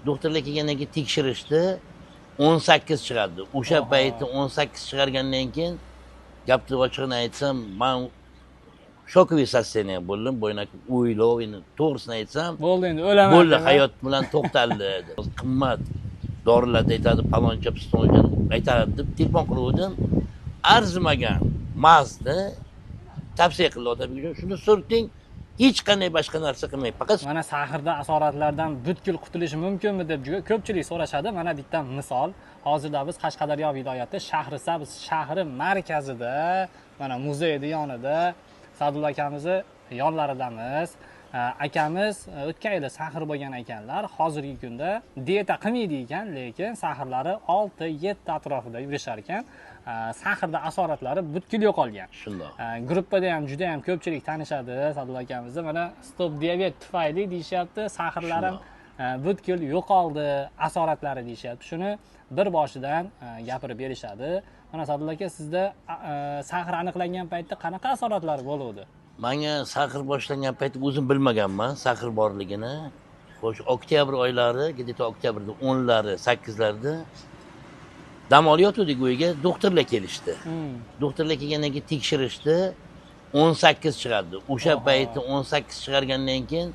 Doktorlar kelgandan keyin tekshirishdi, 18 chiqardi. O'sha payti 18 chiqargandan keyin, gapni ochig'ini aytsam, man шоковый состояние bo'ldim. Boyagi o'ylov, endi to'g'risini aytsam, Bo'ldi, endi o'laman. Bo'ldi, dema. Hayot bilan to'xtaldi. Qimmat dorilarda aytadi, paloncha pistoncha aytadi deb telefon qiluvdim. Arzimagan mazni tavsiya qildi odamga. Shuni surting, hech qanday boshqa narsa qilmang, faqat Mana sahrda asoratlardan butkul qutulish mumkinmi deb juda ko'pchilik so'rashadi. Mana bitta misol. Hozirda biz Qashqadaryo viloyati Shahrisabz shahri markazida, mana muzeyni yonida Sa'dulla akamizni yonlaridamiz. Akamiz o'tgan yili sahr bo'lgan ekanlar. Hozirgi kunda dieta qilmaydi ekan, lekin sahrlari 6-7 atrofida yurishar ekan. Sahrda asoratlari butkul yo'qolgan. Shundoq. Gruppada ham juda ham ko'pchilik tanishadi Sa'dulla akamizni. Mana stop diabet tufayli deyishyapti, sahrlarim butkul yo'qoldi, asoratlari deyishyapti. Shuni bir boshidan gapirib berishadi. Mana Sa'dulla aka, sizda sahr aniqlangan paytda qanaqa asoratlar bo'luvdi? Manga sahr boshlangan paytda o'zim bilmaganman sahr borligini. Xo'sh, oktyabr oylari, где-то oktyabrda 10lari, 8larida dam olayotgandik uyga, doktorlar kelishdi. Doktorlar kelgandan keyin tekshirishdi, 18 chiqardi. O'sha payti 18 chiqargandan keyin,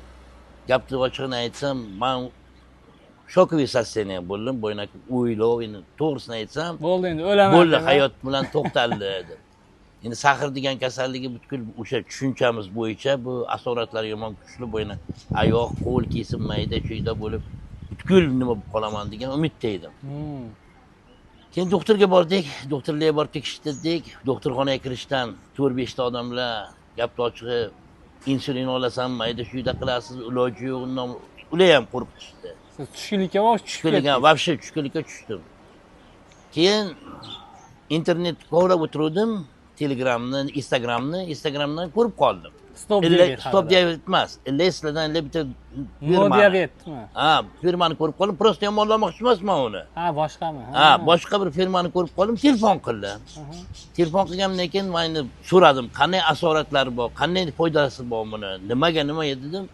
gapni ochig'ini aytsam, man шоковый состояние bo'ldim. Boyagi o'ylov, endi to'g'risini aytsam, Bo'ldi, endi o'laman. Bo'ldi, dema. Hayot bilan to'xtaldi deb. Endi sahr degan kasalligi butkul o'sha tushunchamiz bo'yicha bu asoratlar yomon kuchli, bo'yna oyoq, qo'l kesim, mayda chuyda bo'lib, butkul nima bo'lib qolaman degan umidda edim. Keyin doktorga bordik, doktorlarga borib tekshirtirdik. Doktorxonaga kirishdan 4-5 ta odamlar, gapni ochig'i, insulin olasan, mayda chuyda qilasiz, iloji yo'q, undan ular ham qo'rqitishdi. Siz tushkunlikka tushib Tushkunlikka, ketdingiz. Вообще tushkunlikka tushdim. Keyin internet kovlab o'tiruvdim, Telegramni, Instagramni, Instagramdan ko'rib qoldim. Stop Illa diabet. Stop diabet emas. Illa sizlardan illa bitta No firmani. diabetmi? Ha, firmani ko'rib qoldim. Просто yomonlamoqchi emasman uni. Ha, boshqami? Ha, boshqa bir firmani ko'rib qoldim, telefon qildim. Telefon qilgandan keyin men endi so'radim, qanday asoratlari bor, qanday foydasi bor buni, nimaga nima dedim.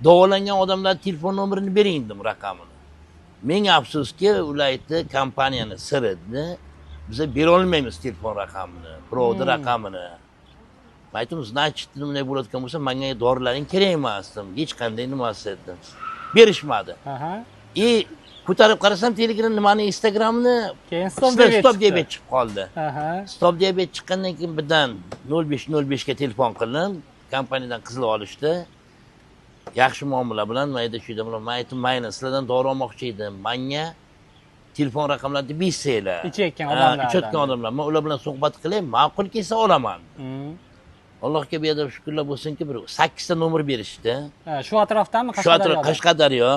Davolangan odamlar telefon nomerini bering dedim, raqamini. Ming afsuski, ular aytdi, kompaniyani siri dedi. Biza bera olmaymiz telefon raqamini, birovni raqamini. Men aytdim, значит, bunday bo'layotgan bo'lsa, menga dorilaring kerak emas dedim. Hech qanday nimasi dedim. Berishmadi. И ko'tarib qarasam Telegram nimani, Instagramni Keyin stop diabet stop chiqdi. Diabet chiqib qoldi. Stop diabet chiqqandan keyin birdan 0505 ga telefon qildim. Kompaniyadan qizlar olishdi. Yaxshi muomala bilan, mayda chuyda bilan men aytdim, mayli, sizlardan dori olmoqchi edim. Menga telefon raqamlarini bersanglar. Ichayotgan Ha, odamlardan. ichayotgan odamlar. Men ular bilan suhbat qilay, ma'qul kelsa olaman. Allohga beadad shukrlar bo'lsinki, bir 8 ta nomer berishdi. Ha, shu atrofdanmi? Shu atrof Qashqadaryodan? Qashqadaryo,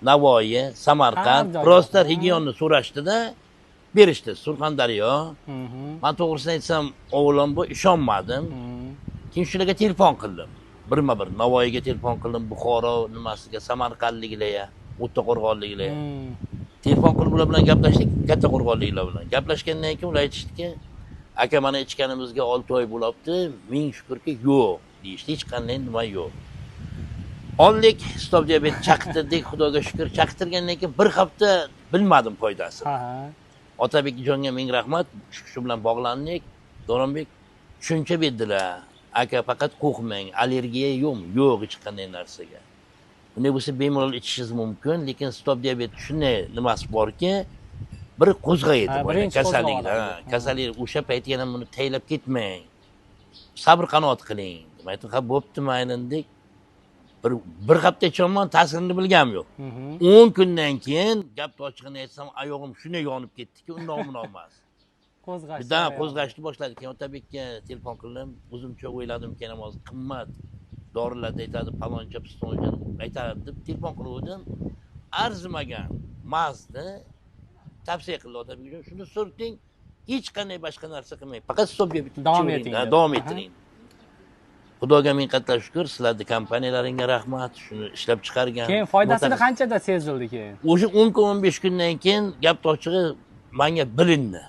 Navoiy, Samarqand, Har joyda. просто regionni so'rashdida berishdi. Surxondaryo. Men to'g'risini aytsam, avvalambor ishonmadim. Keyin shularga telefon qildim. Birma-bir Navoiyga telefon qildim, Buxoro nimasiga, Samarqandliklarga, O'ttaqo'rg'onliklarga. Telefon qilib ular bilan gaplashdik, Kattaqo'rg'onliklar bilan. Gaplashgandan keyin ular aytishdiki, aka, mana ichganimizga 6 oy bo'libdi, ming shukrki yo'q deyishdi, hech qanday nima yo'q. Oldik, stop diabet chaqtirdik, Xudoga shukur, chaqtirgandan keyin bir hafta bilmadim foydasini. Otabekjonga ming rahmat, shu kishi bilan bog'landik. Davronbek tushuncha berdilar. Aka, faqat qo'rqmang, allergiya yo'qmi? Yo'q hech qanday narsaga. Bunday bo'lsa bemalol ichishingiz mumkin, lekin stop diabet shunday nimasi borki, bir qo'zg'aydi Ha, boya birinchi kasallik. qo'zg'oladi. Ha, kasallik o'sha payt yana buni taylab ketmang. Sabr qanoat qiling. Men aytdim, ha, bo'pti, mayli dedik. Bir hafta ichyapman, ta'sirini bilganim yo'q. 10 kundan keyin, gap ochig'ini aytsam, oyog'im shunday yonib ketdiki, undan bundoq emas. Qo'zg'ash. Birdan qo'zg'ashni boshladi. Keyin Otabekka telefon qildim. O'zimcha o'yladim, keyin hozir qimmat dorilarda aytadi, paloncha pistoncha aytadi deb telefon qiluvdim. Arzimagan mazni tavsiya qildi Otabek. Shuni surting, hech qanday boshqa narsa qilmang. Faqat stop diabet Davom ichivering. eting Ha, deb. Davom ettiring. Xudoga ming qatla shukur, sizlarni kompaniyalaringga rahmat, shuni ishlab chiqargan. Keyin foydasini Mutaxassis- qanchada sezildi keyin? O'sha 10 kun, 15 kundan keyin, gap ochig'i, menga bilindi.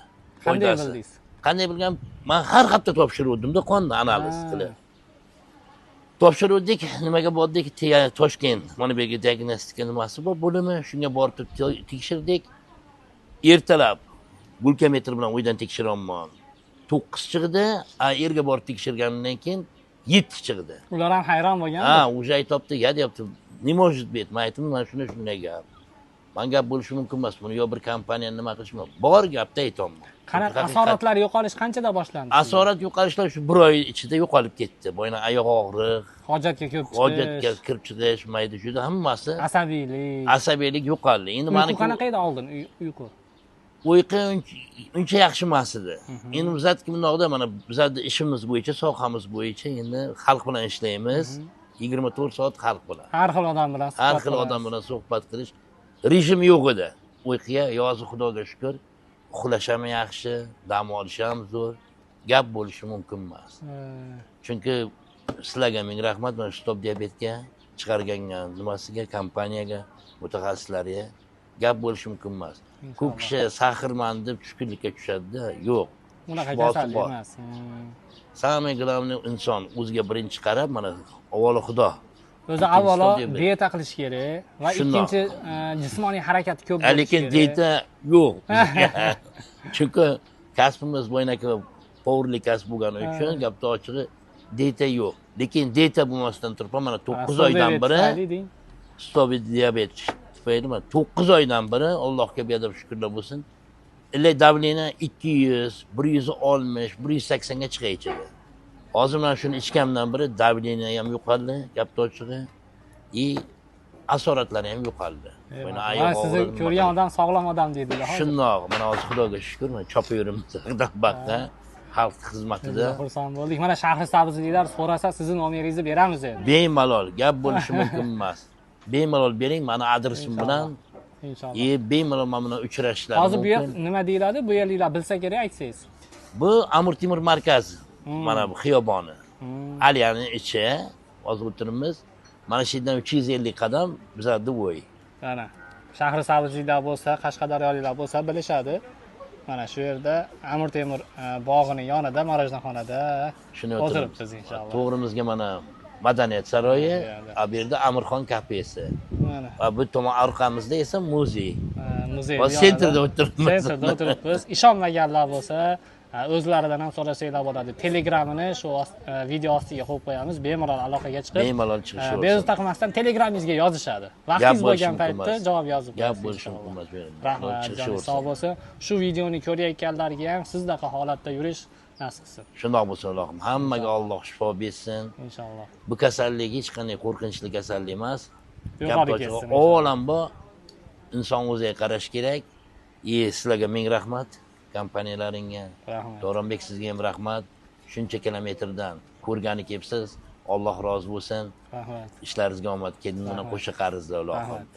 Qanday Foydasi. bildingiz? Qanday bilgan? Men har hafta topshiruvdimda qonni analiz qilib. Topshiruvdik, nimaga bordik? Toshkent, mana bu yerga diagnostika nimasi bor bo'limi, shunga borib turib tekshirdik. Ertalab glukometr bilan uydan tekshiryapman. 9 chiqdi, a erga borib tekshirganimdan keyin 7 chiqdi. Ular ham hayron bo'lgan. Ha, уже aytyapti, ya deyapti, не может быть. Man aytdim, mana shunday shunday gap. Man gap bo'lishi mumkin emas, buni yo bir kompaniya nima qilishi mumkin. Bor gapda aytyapman. Qanaqa Haqiqat- asoratlar yo'qolish qanchada boshlandi? Asorat yo'qolishlar shu bir oy ichida yo'qolib ketdi. Boyna oyoq og'riq, Hojatga ko'p chiqish, hojatga kirib chiqish, mayda juda hammasi asabiylik. Asabiylik yo'qoldi. Endi Uyqu maniki qanaqa edi oldin uyqu? Uyqu uncha yaxshi emas edi. Endi bizatki bundoqda mana bizlarni ishimiz bo'yicha, sohamiz bo'yicha endi xalq bilan ishlaymiz. 24 soat xalq bilan. Har xil odam bilan Har suhbat xil qilasiz. Odam bilan suhbat qilish rejim yo'q edi. Uyquga yozi Xudoga shukur, uxlash ham yaxshi, dam olish ham zo'r. Gap bo'lishi mumkin emas. Chunki sizlarga ming rahmat, mana Stop diabetga chiqargan nimasiga, kompaniyaga, mutaxassislarga gap bo'lishi mumkin emas. Ko'p kishi сахар man deb tushkunlikka tushadida, yo'q. Unaqa Shifosi kasallik bor. emas. Самое главное, inson o'ziga birinchi qarab, mana avvalo Xudo. O'zi avvalo Stop diabet. Dieta qilish kerak va Shundoq. ikkinchi jismoniy harakat ko'p bo'lishi Lekin kerak. dieta yo'q bizga. Chunki kasbimiz boyagi повар lik kasb bo'lgani uchun, gapni ochig'i, dieta yo'q. Lekin dieta bo'lmasdan turib ham mana 9 Stop oydan diabet beri tufayli deng. Stop diabet tufayli mana 9 oydan beri Allohga beadad shukrlar bo'lsin. Illa давление 200, 160, 180 ga chiqaychi. Hozir mana shuni ichgandan beri давление ham yo'qoldi, gapni ochig'i. И asoratlari ham yo'qoldi. Mana oyoq Mana sizni og'rig'i ko'rgan odam sog'lom odam deydilar hozir. Shundoq, mana hozir Xudoga shukur, mana chopaveramiz baqqa xalq xizmatida. Juda xursand bo'ldik. Mana Shahrisabzliklar so'rasa sizni nomeringizni beramiz endi. Bemalol, gap bo'lishi mumkin emas. Bemalol bering, mani adresim bilan Inshaalloh. и bemalol mana bilan uchrashishlari Hozir bu yer mumkin. nima deyiladi? Bu yerliklar bilsa kerak, aytsangiz. Bu Amir Temur markazi. Mana bu xiyoboni. Aliyani ichi, hozir o'tiribmiz. Mana shu yerdan 350 qadam bizlarda uy. Mana Shahrisabzliklar bo'lsa, Qashqadaryoliklar bo'lsa bilishadi. Mana shu yerda Amir Temur bog'ining yonida marojnaxonada Shuni o'tiribsiz inshaalloh. To'g'rimizga mana Madaniyat saroyi, Bu yerda. a bu yerda Amirxon kafesi. Mana Va bu tomon orqamizda esa muzey. Muzey. Va центр da o'tiribmiz. Центр da o'tiribmiz. Ishonmaganlar bo'lsa, o'zlaridan ham so'rasanglar bo'ladi. Telegramini shu video ostiga qo'yib qo'yamiz. Bemalol aloqaga chiqib, Bemalol chiqishaversin. Bezovta qilmasdan Telegramingizga yozishadi. Vaqtingiz Gap bo'lishi bo'lgan mumkin paytda emas. Javob yozib Gap qo'yasiz bo'lishi inshaalloh. mumkin emas. Bemalol Rahmat, joningiz chiqishaversin. sog' bo'lsin. Shu videoni ko'rayotganlarga ham sizdaqa holatda yurish nasib qilsin. Shundoq bo'lsin, Allohim. Hammaga Alloh shifo bersin. Inshaalloh. Bu kasallik hech qanday qo'rqinchli kasallik emas. Gap Yo'qolib ochig'i, ketsin. avvalambor inson o'ziga qarash kerak. И sizlarga ming rahmat, kompaniyalaringga. Rahmat. Davronbek, sizga ham rahmat. Shuncha kilometrdan ko'rgani kelibsiz. Alloh rozi bo'lsin. Rahmat. Ishlaringizga omad, kelin bilan qo'sha qarizlar, ilohim. Rahmat.